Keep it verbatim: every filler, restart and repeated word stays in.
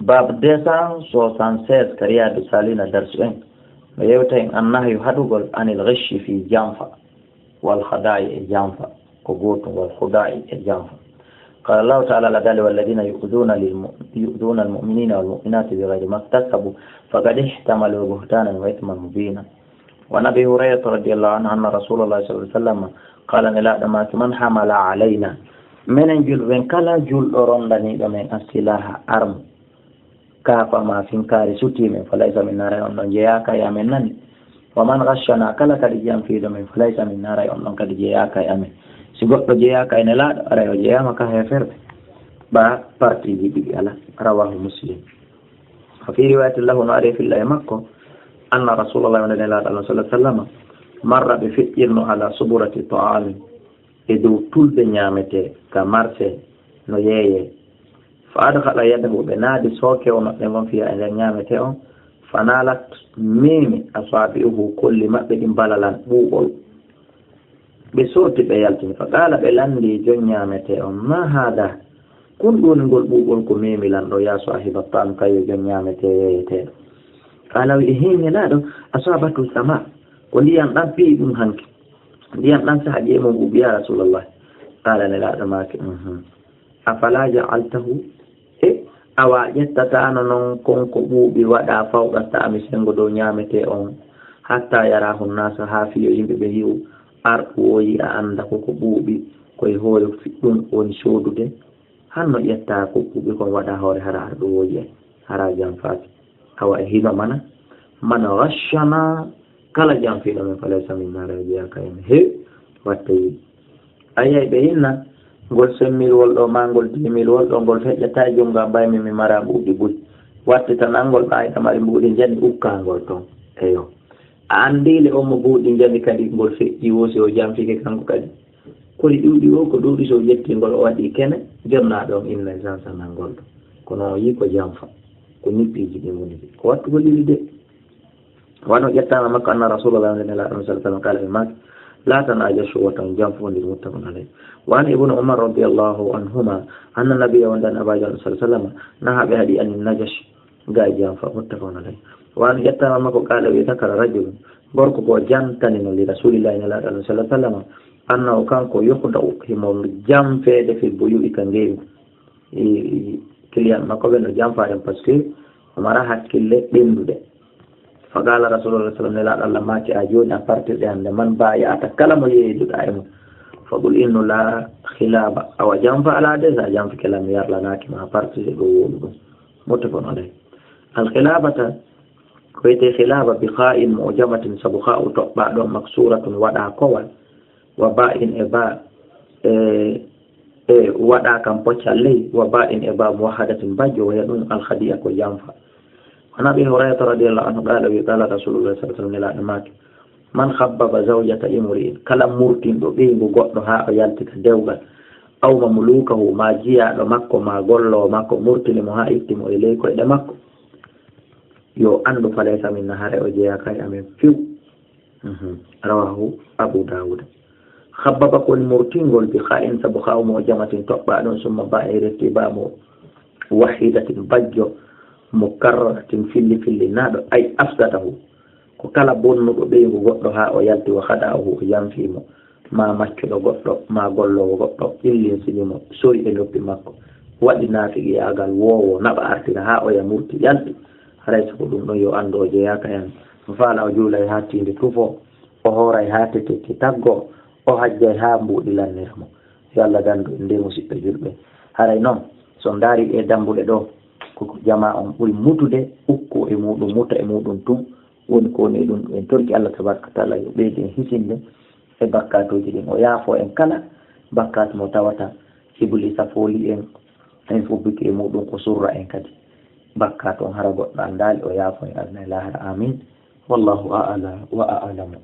Baabu deux cent soixante-seize ka Riyaadu Saalihina, darsu en no yewta en annahyu haɗugol anil ghishi fii janfa, wal khada'i e janfa ko gootun, wal khuda'i e janfa. Qaala Allahu ta'ala, Alla daali, walladhina yu'dhuna lil mu-, yu'dhuna al mu'minina wal mu'minati bighayri maktasabu faqad ihtamalu buhtanan wa ithman mubina. Wa an Abi Hurayrata radiyallahu anhu anna Rasuulallahi sallallahu alayhi wa sallam qaala, Nelaaɗo maaki, man hamala alayna, menen julɓe ɓen, kala julɗo rondaniiɗo men, assilaha, armu, kaafa ma finkaari sutii men, falaysa minna, haray on ɗon jeyaaka e amen nani. Wa man ghashshana, kala kadi janfiiɗo men, falaysa minna, haray on ɗon kadi jeyaaka e amen. Si goɗɗo jeyaaka e Nelaaɗo, haray o jeyaama ka heeferɓe. Ɓaa partiiji ɗiɗi alaa. Rawaahu Muslim. Wa fii riwaayatin lahu, no ari e filla e makko, anna Rasuulallahi, wonde Nelaaɗo Alla sallallahu alayhi wa sallam, marra, ɓe feƴƴirno, ala suburati ta'amin, e dow tulde ñaametee, ka marse no yeeyee. Fa adkhala yadahu, ɓe naadi sookewo maɓɓe ngon fiya e nder ñaametee on, fa naalat, meemi, asaabi'uhu, kolli maɓɓe ɗin, balalan, ɓuuɓol. Ɓe sorti, ɓe yaltini. Fa qaala, ɓe lanndii jon ñaametee on, ma haada? Kon ɗun woni ngol ɓuuɓol ko meemi lan ɗoo, yaa saahiba ta'am, kayo jon ñaametee yeeyeteeɗo? Qaala, wi'i, hii, Nelaaɗo, asaabathu sama, ko ndiyan ɗan piyi ɗun hanki. Ndiyan ɗan saha ƴeemoo ɓuuɓi, yaa Rasuulallahi. Qaala, Nelaaɗo maaki, mhm. Afalaa ja'altahu, e awa a ƴettataano non kon ko ɓuuɓi waɗaa fawqa ta'ami, senngo dow ñaametee on, hattaa yaraahu naasu, haa fii yo yimɓe ɓen yi'u, arɗu woo yi'a annda ko ko ɓuuɓi, ko e hoore fi-, ɗun woni soodude, hanno ƴettaa ko ɓuuɓi kon waɗaa hoore, hara arɗu woo yi'ay, hara janfaaki. Awa e hino mana, man ghashshana, kala janfiiɗo men, falaysa minna, haray o jeyaaka e men. He, watta yiɗi. A yi'ay ɓe inna, ngol cinq mille wol ɗoo, maa ngol dix mille wol ɗoo, ngol feƴƴataa e junngo am, ɓay min mi maraa mbuuɗi buy. Watte tan an ngol ɓaa hiɗa mari mbuuɗi njani, ukkaa ngol ton. Eyo. A anndii le on mo mbuuɗi njani kadi ngol feƴƴii woo si o janfike kanko kadi? Ko ɗi ɗuuɗi woo, ko ɗuuɗi, so o ƴettii ngol o waɗii kene, jonnaaɗo on inna e sansanal ngol ɗoo. Kono o yi'i ko janfa. Ko ñippiiji ɗin woni ɗi. Ko wattugol ɗiɗi de. Wano ƴettaama makko anna Rasuulullaahi, wonde Nelaaɗo sallallahu alaihi wasallam, qaala, ɓe maaki, "Laa tanaajashu, wota on janfondir," muttafaqun alayhi. Wa an Ibnu Umar radiyallaahu anhuma anna nabiyya, wonde Annabaajo sallallahu alaihi wasallam, nahaa, ɓe haɗi, anin najashi, ga e janfa, muttafaqun alayhi. Wa an, ƴettaama makko, qaala, wi, "Zakara rajulun," gorko goo jantanino, "li Rasuulillaahi," Nelaaɗo sallallahu alaihi wasallam, annahu, kanko, yuqda'u, himo janfeede, fil buyu'i, ka ngeygu. E, e, client makko ɓen no janfa ɗen, parce que o mara hakkille ɓennduɗe. Fa qaala Rasuulullaahi sallallahu alaihi wasallam, Nelaaɗo Alla maaki, a jooni, à partir de hannde, man baaya'ta, kala mo yeeyduɗaa e mun, fa qul, innu, laa khilaaba, awa janfa alaa de, si a janfike, lam yarlanaaki ma, à partir de ɗoo wonu ɗum. Muttafaqun alayhi. Al khilaabata, ko wi'etee khilaaba, bi khaa'in mu'jamatin, sabu khaa'u toɓɓaa ɗon, maksuuratun, waɗaa kowal, wa baa'in, e baa, e, e waɗaa kan poccal ley, wa baa'in, e baa, muwahhadatin, bajjo, wa hiya ɗum al khadi'a, ko janfa. An Abi Hurayrata radiyallaahu anhu qaala, wi, qaala Rasuulullaahi sallallahu alaihi wasallam, Nelaaɗo maaki, man khabbaba zawjata imri'in, kala murtinɗo ɓeyngu goɗɗo haa o yalti ka dewgal, aw mamlukahu, maa jiyaaɗo makko, maa golloowo makko, murtini mo haa itti mo e ley koyɗe makko, yo anndu, falaysa minna, haray o jeyaaka e amen few. Mhm. Rawaahu Abu Daawuda. Khabbaba ko woni murtingol, bi khaa'in, sabu khaa'u mu'jamatin toɓɓaa ɗon, summa baa'in, refti baa muwahhadatin, bajjo, mukarraratin, filli fillinaaɗo, ay afsadahu. Ko kala bonnuɗo ɓeyngu goɗɗo haa o yalti, wa khada'ahu, o janfii mo, maa maccuɗo goɗɗo, maa golloowo goɗɗo, ɓillinsini mo, sori e noppi makko, waɗi naafiqiyaagal woowo, naɓa artira haa oya murti, yalti. Haray si ko ɗum ɗon, yo anndu o jeyaaka e amen. Mo faalaa, o juulay haa tiinde tufoo, o hooray haa tetette taggoo, o hajjay haa mbuuɗi lannira mo. Yo Alla dandu en ndee, musiɓɓe julɓe. Haray non, so on ndaarii ɗee dambuɗe ɗoo, ko ko jamaa on ɓuri mutude, ukkoo e muuɗum, muta e muuɗum tun, woni ko woni e ɗum. En torki Alla tabaaraka wa ta'aala yo ɓeydu en hisinde e bakkaatuuji ɗin. O yaafoo en kala bakkaatu mo tawata Ibuliisa foolii en, en fubbike e muuɗum, o surra en kadi bakkaatu on, hara goɗɗo anndaali, o yaafoo en aduna e laahara. Aamiin. Wallaahu a'la wa a'lamu.